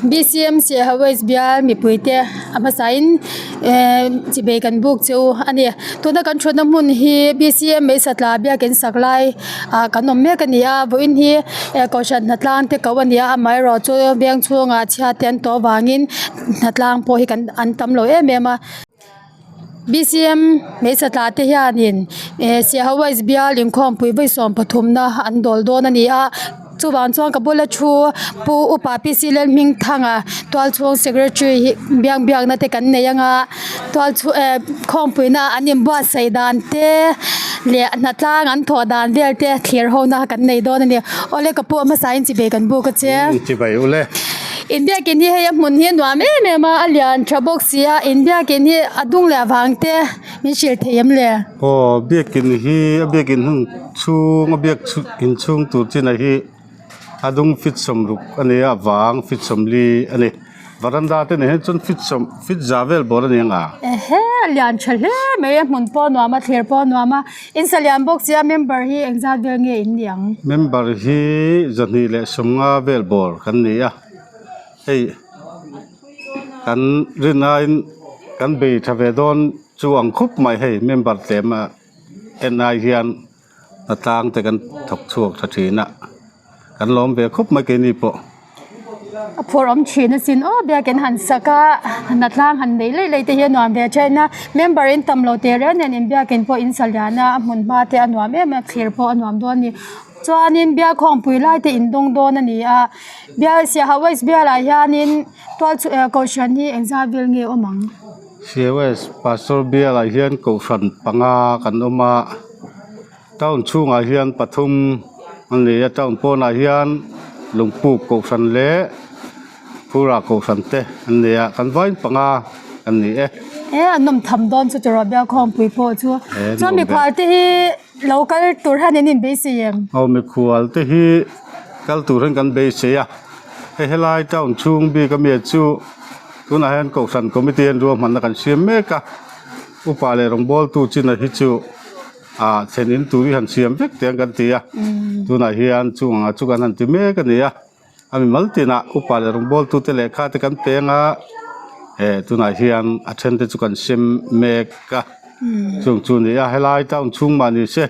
BCM Siaha West bial mipui te a hmasain ehh chibei kan buk che u a ni tuna kan thutna hmun hi BCM Meisatla biakin sak lai ah kan awm mek a ni a vawiin hi eh kohhran hnatlang te ko a ni a amaherawh chu veng chhungah chhiat te an tawh avangin hnatlang pawh hi kan an tam lo em em a. BCM hmeichhe tla te hianin eh Siaha West bial inkhawmpui vawi 13na an dawl dawn a ni a chuvang chuan ka bula thu pu upa P C Lalhmingthanga tualchhung secretary hi biak biakna te kan nei anga tualchhung eh khawmpuina an inbuatsaih dan te leh hnatlang an thawh dan vel te thlir ho na kan nei dawn a ni awle ka pu a hmasa in chibei kan buk a che. Chibei ule. Inbiakin hi hei a hmun hi a nuam em em a a lian tha bawk si a inbiakin hi a dung leh avang te min hrilh thei em le? Aw biakin hi a biakin hun chhung a biak inchhung tur chin ah hi a dung fit 60 a ni a vang fit 40 a ni varanda te nen hian chuan fit sawm fit za vel bawr a ni ang a. Ehe a lian tha hle mai a hmun pawh a nuam a thlir pawh a nuam a in sa lian bawk si a member hi engzat vel nge in ni ang? Member hi 250 vel bawr kan ni a. Hei kan rinaiin kan bei tha ve dawn chu ang khup mai hei member tlem a en ai hian a tlang te kan thawk chhuak tha thin a kan lawm ve khup mai keini pawh. A phur awm thin asin aw biakin han sak a hnatlang han nei laih laih te hi a nuam ve thin a member in tam lo teh reng nen inbiakin pawh in sa lian a a hmun hma te a nuam em em a thlir pawh a nuam dawn a ni chuanin biakhawngpui lai te indawng dawn a ni a. Bial Siaha West bialah hianin tual chu eh kohhran hi engzat vel nge awm ang? Siaha West Pastor bialah hian kohhran panga kan awm a, town chhungah hian pathum a ni a, town pawnah hian Lungpuk kohhran leh Phura kohhran te an ni a, kan vain panga kan ni e. E a nawm tham dawn chu tiraw Bialkhawmpui pawh chu. Chuan mikhual te hi. Lo kal tur hian in inbeisei em? Aw mikhual te hi kal tur hian kan beisei a, hei helai town chhung bik ami chu tunah hian kohhran committee hian ruahmanna kan siam mek a, upa leh rawngbawltu chin ah hi chu ah thlen in tur hi han siam vek teh ang kan ti a, tunah hian chung ang ah chu kan han ti mek a ni a. A mimal tinah upa leh rawngbawltute lehkha te kan peng a eh tunah hian a then te chu kan sem mek a chung chu a ni a helai town chhung mah ni se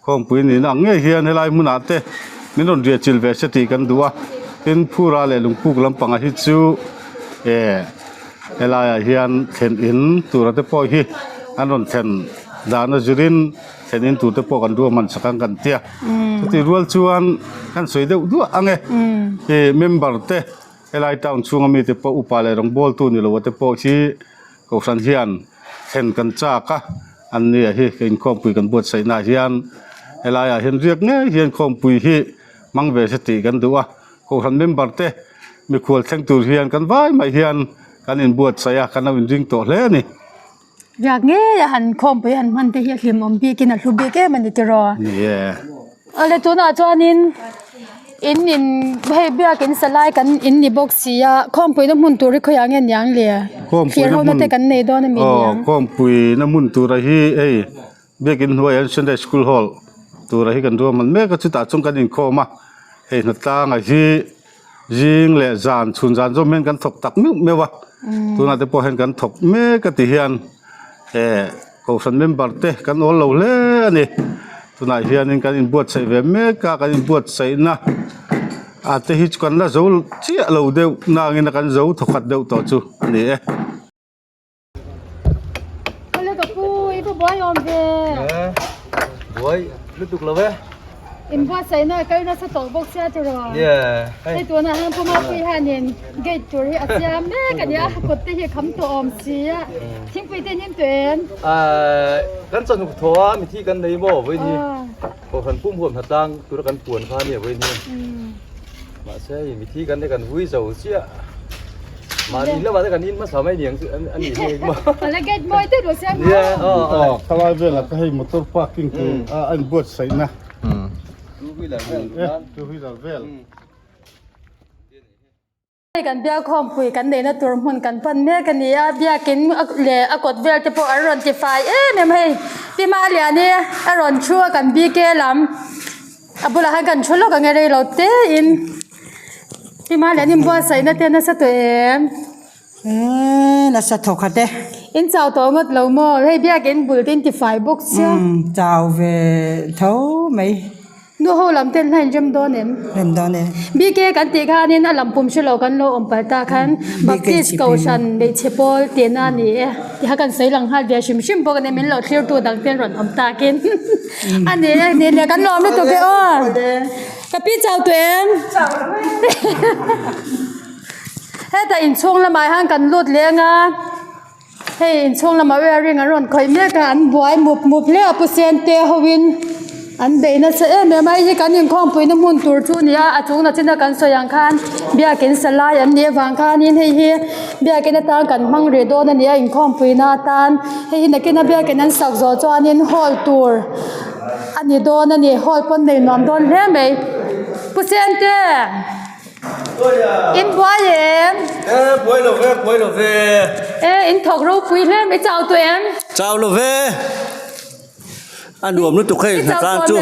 khawmpui nihna ang ngei hian helai hmunah te min rawn riah chilh ve se tih kan duh a tin phura leh lungpuk lampangah hi chu eh helaiah hian thlen in tura te pawh hi an rawn thlen dan a zirin. Thlen in tur te pawh kan ruahman sak ang kan tia. Chutih rual chuan kan sawi deuh duah ang e. Hei member te helai town chhunga mi te pawh upa leh rawngbawltu ni lo te pawh hi kohhran hian thlen kan chak a an nia hi ka inkhawmpui kan buatsaihna ah hian helaiah hian riak ngei hian khawmpui hi hmang ve se tih kan duh a. Kohhran member te mikhual thleng tur hian kan vai mai hian kan inbuatsaih a kan lo inring tawh hle a ni. Riak ngei a han khawmpui han hman te hi a hlimawm bikin a hlu bik em a ni tiraw? Ni e. Awle tunah chuanin in in hei biakin salai kan in ni bawk si a khawmpuina hmun tur hi khawiah nge niang le? Khawmpuina Thlir hona te kan nei dawn a mi niang? Aw khawmpuina hmun tura hi hei biakin hnuaiah hian Sunday School Hall tura hi kan ruahman mek a chutah chuan kan inkhawm a hei hnatlanga hi Zing leh zan chhun zan zawm hian kan thawk tak meuh meuh a, tunah te pawh hian kan thawk mek a ti hian eh kohhran member te kan awl lo hle a ni. Tunah hianin kan inbuatsaih ve mek a, kan inbuatsaihna ah te hi chu kan la zo chiah lo deuh nangin a kan zo thawkhat deuh tawh chu a ni e. Awle ka pu i va buai awm ve. E buai lutuk lo e. In buatsaihna a kal nasa tawh bawk sia tiraw. Yeah. Hei tunah hian Pu Mapui hianin gate tur hi a siam mek a nia kut te hi a kham tawh awm si a. Thingpui te in in tawh em? Kan chawhnuk thaw a mithi kan nei maw vawiin hi. Kohhran pum huam hnatlang tura kan puan kha a nia vawiin hi. Mahse hei mithi kan te kan vui zo chiah. Mahni lamah te kan in hmasa mai niang chu a nih hi engmaw. Ala gate mawi te duh sia maw. Yeah aw. Aw khalai velah ka hei motor parking tur a a inbuatsaihna. Two wheeler vel. Two wheeler vel. Hei kan biakhawmpui kan neihna tur hmun kan pan mek a ni a, biakin leh a kawt vel te pawh an rawn ti fai em em hei. Pi Maliani a rawn thu a kan BK lam a bulah hian kan thu lawk ang e rei lo te in. Pi Malian in buatsaihna te nasa tawh em? Eee nasa thawk khat e. In chau tawh ngawt lo maw? Hei biakin bul te in tifai bawk sia. Umm chau ve tho mai. Nu ho lam ten hla in rem dawn em? Rem dawn e. BK kan tih khanin a lam pum hre lo kan lo awm palh ta khan Baptist Kohhran hmeichhe pawl tihna a ni e. Tiha kan sawi lang nghal ve hrim hrim bawk a ni min lo thlirtu dang ten rawn awm takin a ni e ni le kan lawm lutuk e aw. Ka pi chau tawh em? Chau lo e. Hetah inchhung lamah hian kan lut leng a hei inchhung lamah wiring an rawn khawih mek a an buai mup mup hle a pu sen te ho in an beih nasa em em a hei hi kan inkhawmpui na hmun tur chu a ni a a chung nachin a kan sawi ang khan biakin salai an nih avang khanin hei hi biakin atan kan hmang rih dawn a ni a inkhawmpui na atan hei hi nakin a biakin an sak zawh chuanin hall tur a ni dawn a ni hall pawn nei nuam dawn hle mai pu sen te. In buai em? E buai lo ve, buai lo ve. E in thawk ropui hle mai chau tawh em? Chau lo ve. A nuam lutuk hei hna tlang chu.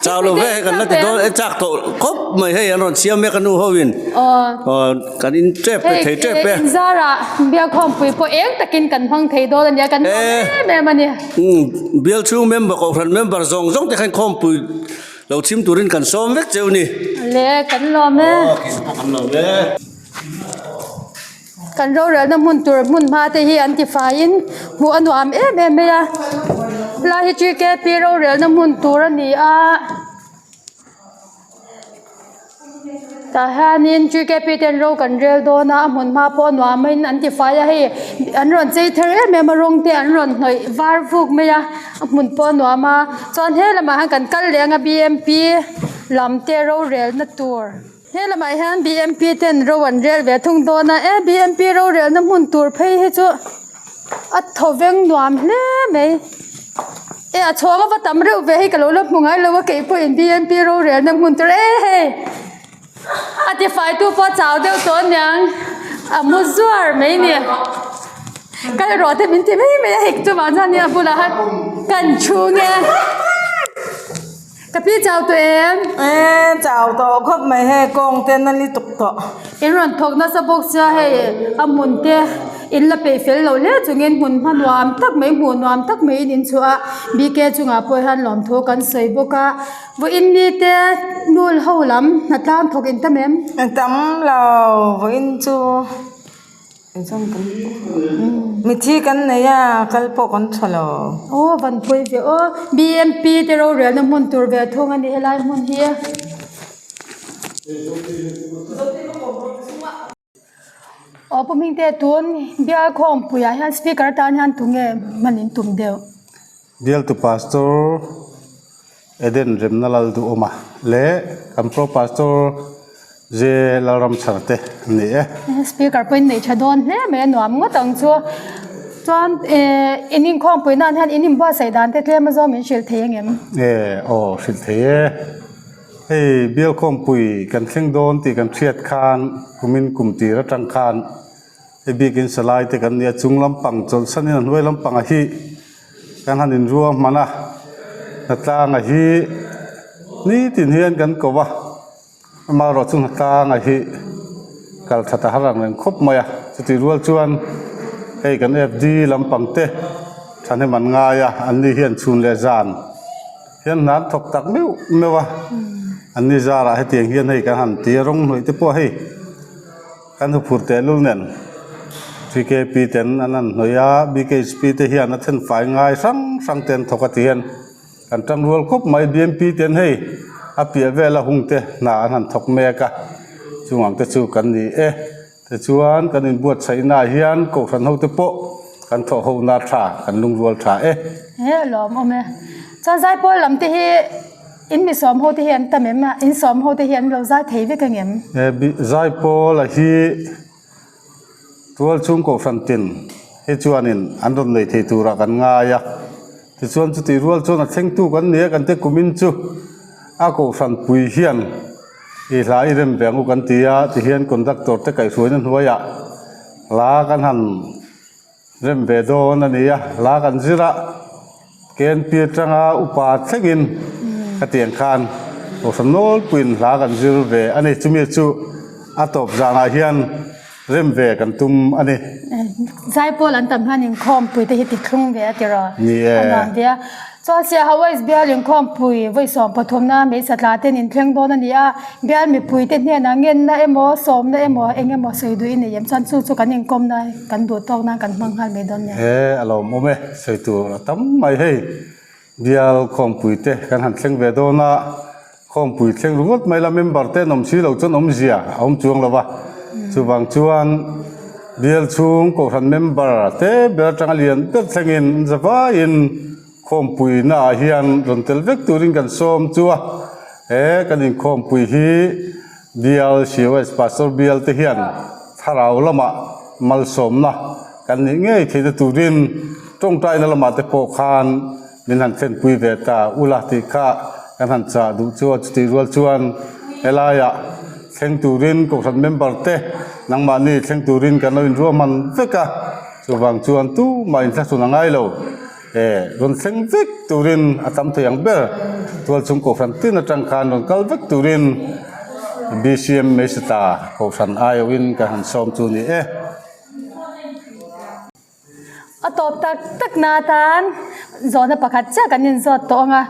Chau lo ve hei kan la ti dawn e chak tawh khawp mai hei an rawn siam mek a nu ho in. Aw kan in tep pe thei tep e. Hei in zarah biakhawmpui pawh eng takin kan hmang thei dawn a nia kan nuam em em a ni. Bial chhung member kohhran member zawng zawng te khan khawmpui Lo chhim turin kan sawm vek cheu ni. Le kan lawm e. Aw kei pawh kan lawm e. Kan rorelna hmun tur hmun hma te hi an ti faiin hmuh a nuam em em mai a. Helai hi TKP rorelna hmun tur a ni a. Tah hianin TKP ten ro kan rel dawn a, a hmun hma pawh a nuam in an ti fai a hei an rawn chei thar em em a rawng te an rawn hnawih var vuk mai a. A hmun pawh a nuam a chuan he lamah hian kan kal leh ang a b m p lam te rorelna tur he lamah hian b m p ten ro an rel ve thung dawn a e b m p rorelna hmun tur phei hi chu a thaw veng nuam hle mai e a chhawng a va tam reuh ve hei ka lo la hmu ngai lo a keipawhin b m p rorelna hmun tur e hei a tifai tu pawh a chau deuh tawh aniang a mu zuar mai a ni kal rawh te min ti mai mai a hek chuvang chuan a bulah hian kan thu nge ka pi chau tawh em e chau tawh khawp mai hei kawng te na li tuk tawh in rawn thawk nasa bawk sia hei a hmun te in la peih fel lo hle chungin hmun hma nuam tak mai hmuh nuam tak mai in inchhuah a bk chungah pawh hian lawmthu kan sawi bawk a. Vawiin mite nul ho lam hnatlang thawk in tam em? Tam lo, vawiin chu mithi kan nei a, kal pawh kan tha lo. Aw van pawi ve aw, BMP te rorelna hmun tur ve thung a ni helai hmun hi. Aw pu Hmingte tun bial khawmpuiah hian speaker atan hian tunge hman in tum deuh? Bialtu Pastor Eden Remna Lalduhawma leh kan Pro Pastor J Lalramchhar te an ni e. Speaker pawhin neih tha dawn hle mai a nuam ngawt ang chu. Chuan eh in inkhawmpui nan hian in inbuatsaih dan te tlem a zawm in hrilh thei angem? Eh aw hrilh thei e. Hei Bialkhawmpui kan thleng dawn tih kan hriat khan kumin kum tir atang khan hei biakin salai te kan nia chung lampang chawlhsanin a hnuai lampang a hi kan han inrua hman a hnatlanga hi nitin hian kan ko va amaherawh chu hnatlanga hi kal that a har ang reng khawp mai a chutih rual chuan hei kan F_D lampang te thahnem an ngai a an ni hian chhun leh zan. Hian hna an thawk tak meuh meuh a, an ni zarah hetiang hian hei kan han ti a rawng hnawih te pawh hei kan huphurh tehlul nen TKP ten an han hnawih a BKHP te hian a then fai ngai hrang hrang te an thawk a ti hian kan tang rual khawp mai BMP ten hei a piah vela hung te hna an han thawk mek a chungah te chu kan ni e. Tichuan kan inbuatsaihnaah hian kohhran hote pawh kan thawh hona tha, kan lungrual tha e. He a lawm awm e. Chuan zaipawl lam te hi in mi sawm ho te hi an tam em a, in sawm ho te hi an lo zai thei vek ang em? He zaipawl a hi tual chhung kohhran tin hi chuanin an rawn nei thei turah kan ngai a. Tichuan chutih rual chuan a thlengtu kan ni a, kan te kumin chu a kohhran pui hian I hla i rem ve ang u kan ti a, tihian conductor te kaihhruaina hnuaiah hla kan han rem ve dawn a ni a, hla kan zir a, KNP atanga upa thlengin khatiang khan Kohhran Nawlpuiin hla kan zir ve a ni. Chumi chu. A tawp zanah hian rem ve kan tum a ni. Zaipawl an tam hian inkhawmpui te hi ti thlung ve a ti raw? Ni e. A nuam ve a. Chuan Siaha West bial inkhawmpui vawi 13 na hmeichhe tla ten inthleng dawn a ni a. Bial mipui te hnenah ngenna emaw sawmna emaw eng emaw sawi duh i nei em? Chuan chu chu kan inkawmna kan duh tawk nan kan hmang nghal mai dawn nia. E a lawmawm e, sawi tur a tam mai hei. Bial khawmpui te kan han thleng ve dawn a, khawmpui thleng ringawt mai la member te an awm si lo chuan awmzia a awm chuang lo va, chuvang chuan bial chhung kohhran member te ber atanga lian ber thlengin an za vaiin khawmpui naah hian rawn tel vek turin kan sawm chu a, he kan inkhawmpui hi bial COS Pastor bial te hian thlarau lamah malsawmna kan nih ngei theihna turin tawngtaina lamah te pawh khan min han thlenpui ve ta ula tih kha kan han chah duh chu a chutih rual chuan helaiah thleng turin kohhran member te nangmahni thleng turin kan lo inruahman vek a, chuvang chuan tumah inthlahrun a ngai lo. E rawn thleng vek turin a tam thei ang ber tualchhung kohhran tin atang khan rawn kal vek turin B_C_M Meisata kohhran aiawhin ka han sawm chu ni e. A tawp tak tak na atan zawhna pakhat chiah kan inzawt tawh ang a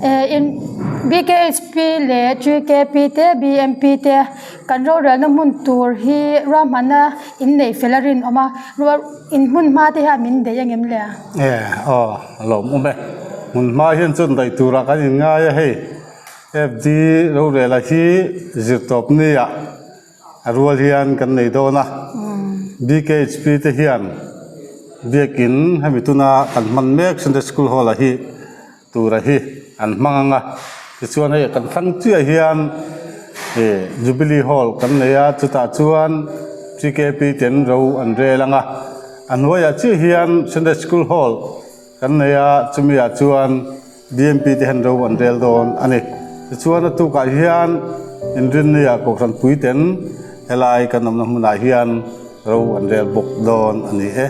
eh in B_K_H_P leh G_K_P te B_M_P te kan rorelna hmun tur hi ruahmanna inneih fel a rinawm a ruah in hmun hma te hian min daih ang em le? E aw a lawmawm e hmun hma hian chuan daih turah kan inngai a hei F_D rorela hi zirtawp nia. A rual hian kan nei dawn a, BKHP te hian biakin hemi tuna kan hman mek Sunday School Hall ah hi tura hi an hmang ang a, tichuan hei kan thlang chiah hian ih Jubilee Hall kan nei a, chutah chuan GKP ten ro an rel ang a, a hnuaiah chiah hian Sunday School Hall Kan nei a, chumi ah chuan BMP te hian ro an rel dawn a ni. Tichuan a tukah hian inrinni ah Kohhran Puiten helai kan awmna hmunah hian ro an rel bawk dawn a ni e.